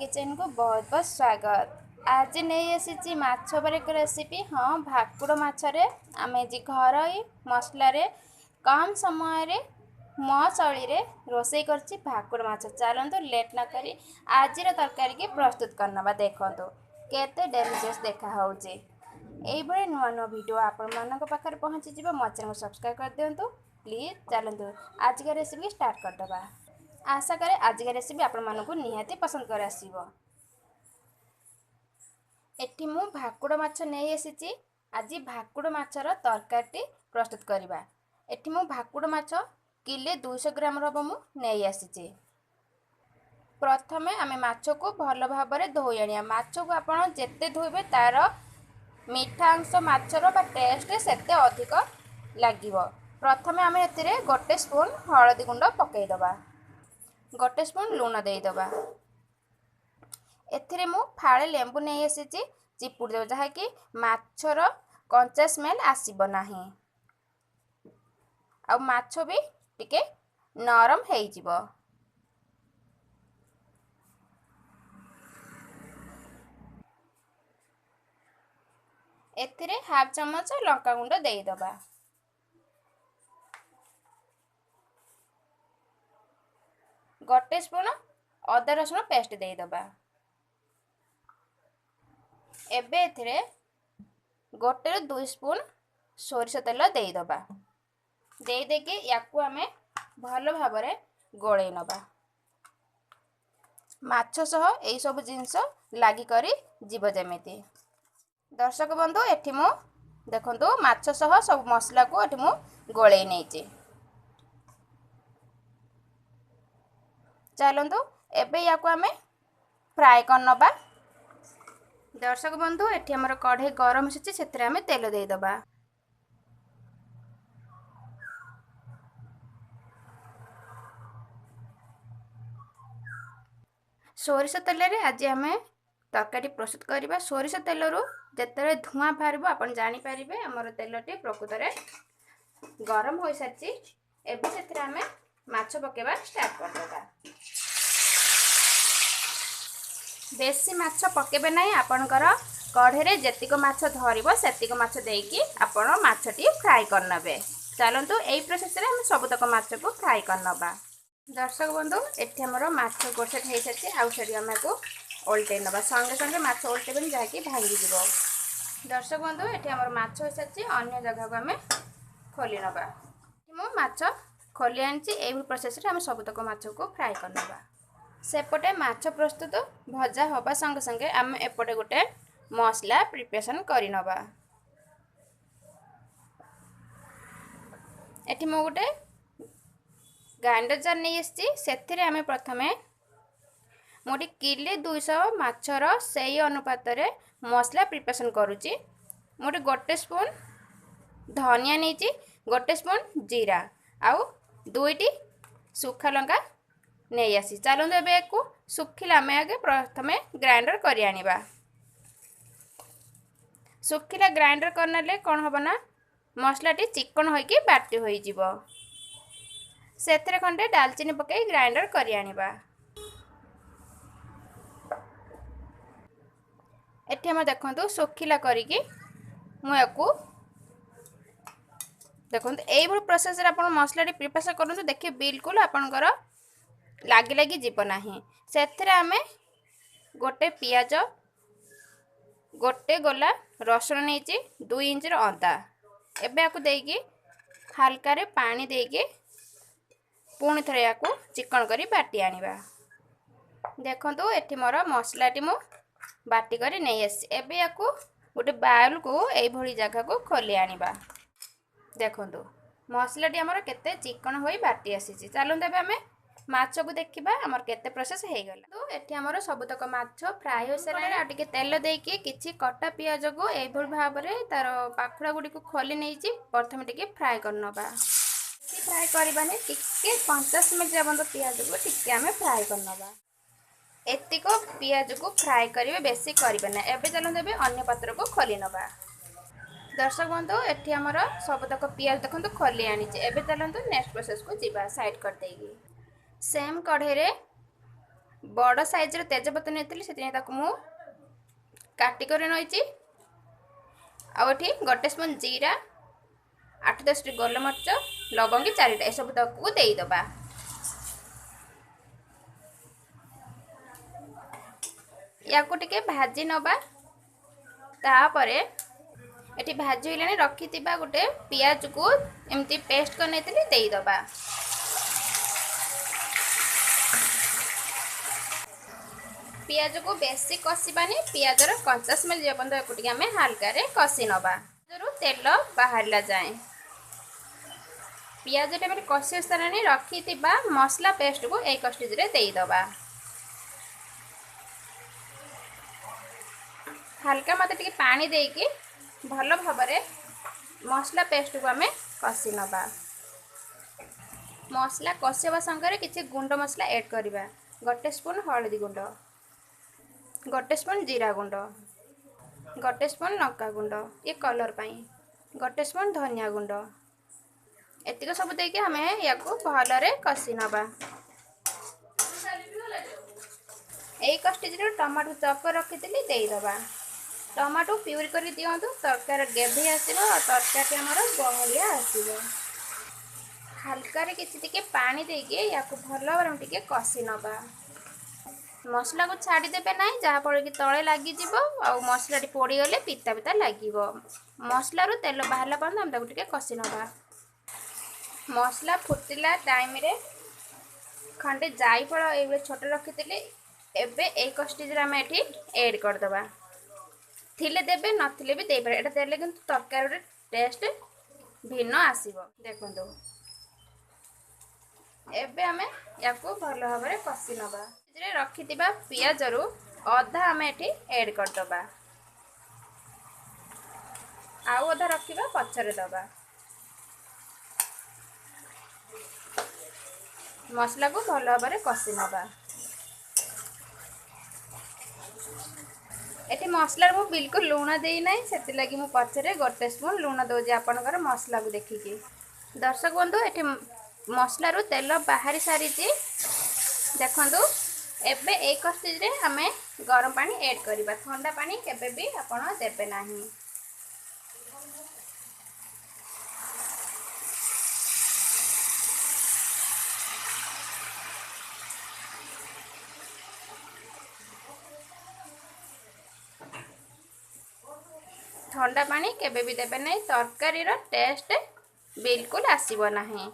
କିଚେନକୁ ବହୁତ ବହୁତ ସ୍ୱାଗତ। ଆଜି ନେଇ ଆସିଛି ମାଛ ଉପରେ ଏକ ରେସିପି। ହଁ, ଭାକୁର ମାଛରେ ଆମେ ଆଜି ଘରୋଇ ମସଲାରେ କମ୍ ସମୟରେ ମୋ ଶୈଳୀରେ ରୋଷେଇ କରିଛି ଭାକୁର ମାଛ। ଚାଲନ୍ତୁ ଲେଟ୍ ନ କରି ଆଜିର ତରକାରୀକି ପ୍ରସ୍ତୁତ କରିନେବା। ଦେଖନ୍ତୁ କେତେ ଡେଲିସିୟସ୍ ଦେଖାହେଉଛି। ଏଇଭଳି ନୂଆ ନୂଆ ଭିଡ଼ିଓ ଆପଣମାନଙ୍କ ପାଖରେ ପହଞ୍ଚିଯିବ। ମୋ ଚ୍ୟାନେଲକୁ ସବସ୍କ୍ରାଇବ୍ କରିଦିଅନ୍ତୁ ପ୍ଲିଜ୍। ଚାଲନ୍ତୁ ଆଜିକା ରେସିପି ଷ୍ଟାର୍ଟ କରିଦେବା। ଆଶା କରେ ଆଜିକା ରେସିପି ଆପଣମାନଙ୍କୁ ନିହାତି ପସନ୍ଦ କରି ଆସିବ। ଏଠି ମୁଁ ଭାକୁଡ଼ ମାଛ ନେଇ ଆସିଛି। ଆଜି ଭାକୁଡ଼ ମାଛର ତରକାରୀଟି ପ୍ରସ୍ତୁତ କରିବା। ଏଠି ମୁଁ ଭାକୁଡ଼ ମାଛ କିଲେ 200 ଗ୍ରାମର ହେବ ମୁଁ ନେଇ ଆସିଛି। ପ୍ରଥମେ ଆମେ ମାଛକୁ ଭଲ ଭାବରେ ଧୋଇ ଆଣିବା। ମାଛକୁ ଆପଣ ଯେତେ ଧୋଇବେ ତାର ମିଠା ଅଂଶ ମାଛର ବା ଟେଷ୍ଟ ସେତେ ଅଧିକ ଲାଗିବ। ପ୍ରଥମେ ଆମେ ଏଥିରେ 1 ସ୍ପୁନ୍ ହଳଦୀ ଗୁଣ୍ଡ ପକାଇଦେବା, 1 ସ୍ପୁନ୍ ଲୁଣ ଦେଇଦେବା। ଏଥିରେ ମୁଁ ଫାଳେ ଲେମ୍ବୁ ନେଇ ଆସିଛି, ଚିପୁଡ଼ି ଦେବା, ଯାହାକି ମାଛର କଞ୍ଚା ସ୍ମେଲ୍ ଆସିବ ନାହିଁ ଆଉ ମାଛ ବି ଟିକେ ନରମ ହେଇଯିବ। ଏଥିରେ ହାଫ୍ ଚାମଚ ଲଙ୍କାଗୁଣ୍ଡ ଦେଇଦେବା। 1 ସ୍ପୁନ୍ ଅଦା ରସୁଣ ପେଷ୍ଟ ଦେଇଦେବା। ଏବେ ଏଥିରେ 1ରୁ 2 ସ୍ପୁନ୍ ସୋରିଷ ତେଲ ଦେଇଦେବା। ଦେଇଦେଇକି ୟାକୁ ଆମେ ଭଲ ଭାବରେ ଗୋଳେଇ ନେବା। ମାଛ ସହ ଏଇସବୁ ଜିନିଷ ଲାଗିକରି ଯିବ ଯେମିତି। ଦର୍ଶକ ବନ୍ଧୁ, ଏଠି ମୁଁ ଦେଖନ୍ତୁ ମାଛ ସହ ସବୁ ମସଲାକୁ ଏଠି ମୁଁ ଗୋଳେଇ ନେଇଛି। ଚାଲନ୍ତୁ ଏବେ ୟାକୁ ଆମେ ଫ୍ରାଏ କରିନେବା। ଦର୍ଶକ ବନ୍ଧୁ, ଏଠି ଆମର କଢ଼େଇ ଗରମ ଆସିଛି, ସେଥିରେ ଆମେ ତେଲ ଦେଇଦେବା। ସୋରିଷ ତେଲରେ ଆଜି ଆମେ ତରକାରୀ ପ୍ରସ୍ତୁତ କରିବା। ସୋରିଷ ତେଲରୁ ଯେତେବେଳେ ଧୂଆଁ ବାହାରିବ ଆପଣ ଜାଣିପାରିବେ ଆମର ତେଲଟି ପ୍ରକୃତରେ ଗରମ ହୋଇସାରିଛି। ଏବେ ସେଥିରେ ଆମେ ମାଛ ପକାଇବା ଷ୍ଟାର୍ଟ କରିଦେବା। ବେଶୀ ମାଛ ପକାଇବେ ନାହିଁ, ଆପଣଙ୍କର କଢ଼େଇରେ ଯେତିକ ମାଛ ଧରିବ ସେତିକ ମାଛ ଦେଇକି ଆପଣ ମାଛଟି ଫ୍ରାଏ କରିନେବେ। ଚାଲନ୍ତୁ ଏଇ ପ୍ରୋସେସ୍ରେ ଆମେ ସବୁତକ ମାଛକୁ ଫ୍ରାଏ କରିନେବା। ଦର୍ଶକ ବନ୍ଧୁ, ଏଠି ଆମର ମାଛ ଗୋଟେ ସେଟ୍ ହେଇସାରିଛି, ଆଉ ସେଠି ଆମେ ଆକୁ ଓଲଟେଇ ନେବା। ସଙ୍ଗେ ସଙ୍ଗେ ମାଛ ଓଲଟେଇବେନି, ଯାହାକି ଭାଙ୍ଗିଯିବ। ଦର୍ଶକ ବନ୍ଧୁ, ଏଠି ଆମର ମାଛ ହେଇସାରିଛି, ଅନ୍ୟ ଜାଗାକୁ ଆମେ ଖୋଲି ନେବା। ମୁଁ ମାଛ ଖୋଲି ଆଣିଛି। ଏଇଭଳି ପ୍ରୋସେସ୍ରେ ଆମେ ସବୁତକ ମାଛକୁ ଫ୍ରାଏ କରିନେବା। ସେପଟେ ମାଛ ପ୍ରସ୍ତୁତ ଭଜା ହେବା ସଙ୍ଗେ ସଙ୍ଗେ ଆମେ ଏପଟେ ଗୋଟେ ମସଲା ପ୍ରିପାରେସନ୍ କରିନେବା। ଏଠି ମୁଁ ଗୋଟେ ଗ୍ରାଇଣ୍ଡର ଜାର୍ ନେଇ ଆସିଛି। ସେଥିରେ ଆମେ ପ୍ରଥମେ ମୁଁ ଏଠି କିଲେ 200 ମାଛର ସେଇ ଅନୁପାତରେ ମସଲା ପ୍ରିପାରେସନ୍ କରୁଛି। ମୁଁ ଏଠି 1 ସ୍ପୁନ୍ ଧନିଆ ନେଇଛି, 1 ସ୍ପୁନ୍ ଜିରା ଆଉ 2ଟି ଶୁଖା ଲଙ୍କା ନେଇ ଆସିଛି। ଚାଲନ୍ତୁ ଏବେ ୟାକୁ ଶୁଖିଲା ଆମେ ଆଗେ ପ୍ରଥମେ ଗ୍ରାଇଣ୍ଡର କରି ଆଣିବା। ଶୁଖିଲା ଗ୍ରାଇଣ୍ଡର କରିନେଲେ କ'ଣ ହେବ ନା ମସଲାଟି ଚିକଣ ହୋଇକି ବାଟି ହୋଇଯିବ। ସେଥିରେ ଖଣ୍ଡେ ଡାଲଚିନି ପକାଇ ଗ୍ରାଇଣ୍ଡର କରି ଆଣିବା। ଏଠି ଆମେ ଦେଖନ୍ତୁ ଶୁଖିଲା କରିକି ମୁଁ ୟାକୁ ଦେଖନ୍ତୁ ଏଇଭଳି ପ୍ରୋସେସ୍ରେ ଆପଣ ମସଲାଟି ପ୍ରିପେୟାର କରନ୍ତୁ, ଦେଖିବେ ବିଲକୁଲ ଆପଣଙ୍କର ଲାଗି ଲାଗି ଯିବ ନାହିଁ। ସେଥିରେ ଆମେ 1 ପିଆଜ, 1 ଗୋଲା ରସୁଣ ନେଇଛି, 2 ଇଞ୍ଚର ଅଦା। ଏବେ ୟାକୁ ଦେଇକି ହାଲକାରେ ପାଣି ଦେଇକି ପୁଣି ଥରେ ୟାକୁ ଚିକଣ କରି ବାଟି ଆଣିବା। ଦେଖନ୍ତୁ ଏଠି ମୋର ମସଲାଟି ମୁଁ ବାଟି କରି ନେଇ ଆସିଛି। ଏବେ ୟାକୁ ଗୋଟେ ବାଉଲକୁ ଏଇଭଳି ଜାଗାକୁ ଖୋଲି ଆଣିବା। ଦେଖନ୍ତୁ ମସଲାଟି ଆମର କେତେ ଚିକଣ ହୋଇ ବାଟି ଆସିଛି। ଚାଲନ୍ତୁ ଏବେ ଆମେ ମାଛକୁ ଦେଖିବା ଆମର କେତେ ପ୍ରୋସେସ୍ ହେଇଗଲା। ତ ଏଠି ଆମର ସବୁତକ ମାଛ ଫ୍ରାଏ ହୋଇସାରିଲାଣି। ଆଉ ଟିକେ ତେଲ ଦେଇକି କିଛି କଟା ପିଆଜକୁ ଏଇଭଳି ଭାବରେ ତାର ପାଖୁଡ଼ା ଗୁଡ଼ିକୁ ଖୋଲି ନେଇଛି। ପ୍ରଥମେ ଟିକେ ଫ୍ରାଏ କରିନେବା। ବେଶୀ ଫ୍ରାଏ କରିବାନି, ଟିକେ 50 ମିନିଟ୍ ପର୍ଯ୍ୟନ୍ତ ପିଆଜକୁ ଟିକେ ଆମେ ଫ୍ରାଏ କରିନେବା। ଏତିକ ପିଆଜକୁ ଫ୍ରାଏ କରିବେ, ବେଶୀ କରିବେ ନା। ଏବେ ଚାଲନ୍ତୁ ଏବେ ଅନ୍ୟ ପାତ୍ରକୁ ଖୋଲି ନେବା। ଦର୍ଶକ ବନ୍ଧୁ, ଏଠି ଆମର ସବୁତକ ପିଆଜ ଦେଖନ୍ତୁ ଖୋଲି ଆଣିଛି। ଏବେ ଚାଲନ୍ତୁ ନେକ୍ସଟ ପ୍ରୋସେସ୍କୁ ଯିବା। ସାଇଡ଼୍ କରିଦେଇକି ସେମ୍ କଢ଼େଇରେ ବଡ଼ ସାଇଜ୍ର ତେଜପତ୍ର ନେଇଥିଲି, ସେଥିପାଇଁ ତାକୁ ମୁଁ କାଟି କରି ନେଇଛି। ଆଉ ଏଠି 1 ସ୍ପୁନ୍ ଜିରା, 8-10ଟି ଗୋଲମରିଚ, ଲବଙ୍ଗି 4ଟା, ଏସବୁ ତାକୁ ଦେଇଦେବା। ୟାକୁ ଟିକେ ଭାଜି ନେବା। ତାପରେ ଏଠି ଭାଜି ହେଲାଣି, ରଖିଥିବା ଗୋଟେ ପିଆଜକୁ ଏମିତି ପେଷ୍ଟ କରି ନେଇଥିଲି, ଦେଇଦେବା। ପିଆଜକୁ ବେଶୀ କଷିବାନି, ପିଆଜର କଞ୍ଚା ସ୍ମେଲ୍ ଯିବା ପର୍ଯ୍ୟନ୍ତ ୟାକୁ ଟିକେ ଆମେ ହାଲକାରେ କଷି ନେବା, ତେଲ ବାହାରିଲା ଯାଏଁ। ପିଆଜଟା ଆମେ କଷି ସାରିଲାଣି, ରଖିଥିବା ମସଲା ପେଷ୍ଟକୁ ଏଇ କଷ୍ଟିଜରେ ଦେଇଦେବା। ହାଲକା ମୋତେ ଟିକେ ପାଣି ଦେଇକି ଭଲ ଭାବରେ ମସଲା ପେଷ୍ଟକୁ ଆମେ କଷି ନେବା। ମସଲା କଷିବା ସାଙ୍ଗରେ କିଛି ଗୁଣ୍ଡ ମସଲା ଏଡ଼୍ କରିବା। 1 ସ୍ପୁନ୍ ହଳଦୀ ଗୁଣ୍ଡ, 1 ସ୍ପୁନ୍ ଜିରା ଗୁଣ୍ଡ, 1 ସ୍ପୁନ୍ ଲଙ୍କା ଗୁଣ୍ଡ ଇଏ କଲର୍ ପାଇଁ, 1 ସ୍ପୁନ୍ ଧନିଆ ଗୁଣ୍ଡ। ଏତିକ ସବୁ ଦେଇକି ଆମେ ୟାକୁ ଭଲରେ କଷି ନେବା। ଏଇ କଷ୍ଟିଜରେ ଟମାଟୋ ଚପ୍ କରି ରଖିଥିଲି, ଦେଇଦେବା। ଟମାଟୋ ପ୍ୟୁରି କରି ଦିଅନ୍ତୁ, ତରକାରୀ ଗ୍ରେଭି ଆସିବ ଆଉ ତରକାରୀଟି ଆମର ବହଳିଆ ଆସିବ। ହାଲକାରେ କିଛି ଟିକେ ପାଣି ଦେଇକି ୟାକୁ ଭଲ ଭାବରେ ଟିକେ କଷି ନେବା। ମସଲାକୁ ଛାଡ଼ିଦେବେ ନାହିଁ, ଯାହାଫଳରେ କି ତଳେ ଲାଗିଯିବ ଆଉ ମସଲାଟି ପୋଡ଼ିଗଲେ ପିତା ପିତା ଲାଗିବ। ମସଲାରୁ ତେଲ ବାହାରିଲା ପର୍ଯ୍ୟନ୍ତ ଆମେ ତାକୁ ଟିକେ କଷି ନେବା। ମସଲା ଫୁଟିଲା ଟାଇମ୍ରେ ଖଣ୍ଡେ ଜାଇଫଳ ଏଇଭଳି ଛୋଟ ରଖିଥିଲି, ଏବେ ଏଇ କଷ୍ଟିଜରେ ଆମେ ଏଠି ଏଡ଼୍ କରିଦେବା। ଥିଲେ ଦେବେ, ନଥିଲେ ବି ଦେଇପାରିବେ। ଏଇଟା ଦେଲେ କିନ୍ତୁ ତରକାରୀର ଟେଷ୍ଟ ଭିନ୍ନ ଆସିବ। ଦେଖନ୍ତୁ ଏବେ ଆମେ ୟାକୁ ଭଲ ଭାବରେ କଷି ନେବା। ଏଥିରେ ରଖିଥିବା ପିଆଜରୁ ଅଧା ଆମେ ଏଠି ଏଡ଼୍ କରିଦେବା, ଆଉ ଅଧା ରଖିବା ପଛରେ ଦେବା। ମସଲାକୁ ଭଲ ଭାବରେ କଷି ନେବା। ଏଠି ମସଲାରେ ମୁଁ ବିଲକୁଲ ଲୁଣ ଦେଇନାହିଁ, ସେଥିଲାଗି ମୁଁ ପଛରେ 1 ସ୍ପୁନ୍ ଲୁଣ ଦେଉଛି ଆପଣଙ୍କର ମସଲାକୁ ଦେଖିକି। ଦର୍ଶକ ବନ୍ଧୁ, ଏଠି ମସଲାରୁ ତେଲ ବାହାରି ସାରିଛି। ଦେଖନ୍ତୁ ଏବେ ଏଇ କଷ୍ଟିଜରେ ଆମେ ଗରମ ପାଣି ଏଡ଼୍ କରିବା। ଥଣ୍ଡା ପାଣି କେବେ ବି ଆପଣ ଦେବେ ନାହିଁ। ଥଣ୍ଡା ପାଣି କେବେ ବି ଦେବେ ନାହିଁ, ତରକାରୀର ଟେଷ୍ଟ ବିଲକୁଲ ଆସିବ ନାହିଁ।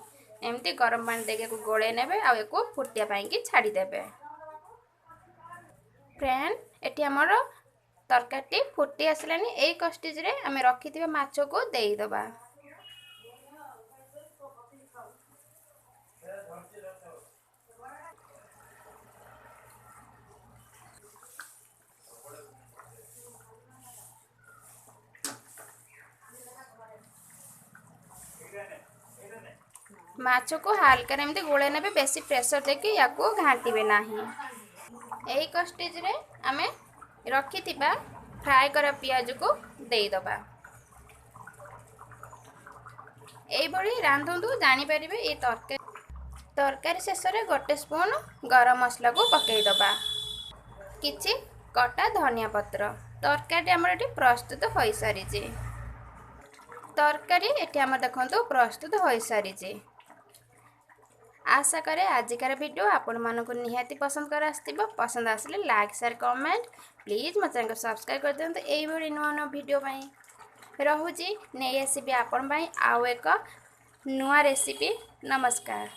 ଏମିତି ଗରମ ପାଣି ଦେଇକି ୟାକୁ ଗୋଳେଇ ନେବେ ଆଉ ୟାକୁ ଫୁଟିବା ପାଇଁକି ଛାଡ଼ିଦେବେ। ଫ୍ରେଣ୍ଡ, ଏଠି ଆମର ତରକାରୀଟି ଫୁଟି ଆସିଲାଣି। ଏଇ କଷ୍ଟିଜରେ ଆମେ ରଖିଥିବା ମାଛକୁ ଦେଇଦେବା। ମାଛକୁ ହାଲକାରେ ଏମିତି ଗୋଳେଇ ନେବେ, ବେଶୀ ପ୍ରେସର ଦେଇକି ୟାକୁ ଘାଣ୍ଟିବେ ନାହିଁ। ଏହି କଷ୍ଟିଜରେ ଆମେ ରଖିଥିବା ଫ୍ରାଏ କରା ପିଆଜକୁ ଦେଇଦେବା। ଏଇଭଳି ରାନ୍ଧନ୍ତୁ, ଜାଣିପାରିବେ ଏଇ ତରକାରୀ। ତରକାରୀ ଶେଷରେ 1 ସ୍ପୁନ୍ ଗରମ ମସଲାକୁ ପକାଇଦେବା, କିଛି କଟା ଧନିଆ ପତ୍ର। ତରକାରୀଟି ଆମର ଏଠି ପ୍ରସ୍ତୁତ ହୋଇସାରିଛି। ତରକାରୀ ଏଠି ଆମର ଦେଖନ୍ତୁ ପ୍ରସ୍ତୁତ ହୋଇସାରିଛି। ଆଶା କରେ ଆଜିକାର ଭିଡ଼ିଓ ଆପଣମାନଙ୍କୁ ନିହାତି ପସନ୍ଦ କରି ଆସିଥିବ। ପସନ୍ଦ ଆସିଲେ ଲାଇକ୍, ସେୟାର, କମେଣ୍ଟ, ପ୍ଲିଜ୍ ମୋ ଚ୍ୟାନେଲକୁ ସବସ୍କ୍ରାଇବ୍ କରିଦିଅନ୍ତୁ ଏଇଭଳି ନୂଆ ନୂଆ ଭିଡ଼ିଓ ପାଇଁ। ରହୁଛି, ନେଇ ଆସିବି ଆପଣ ପାଇଁ ଆଉ ଏକ ନୂଆ ରେସିପି। ନମସ୍କାର।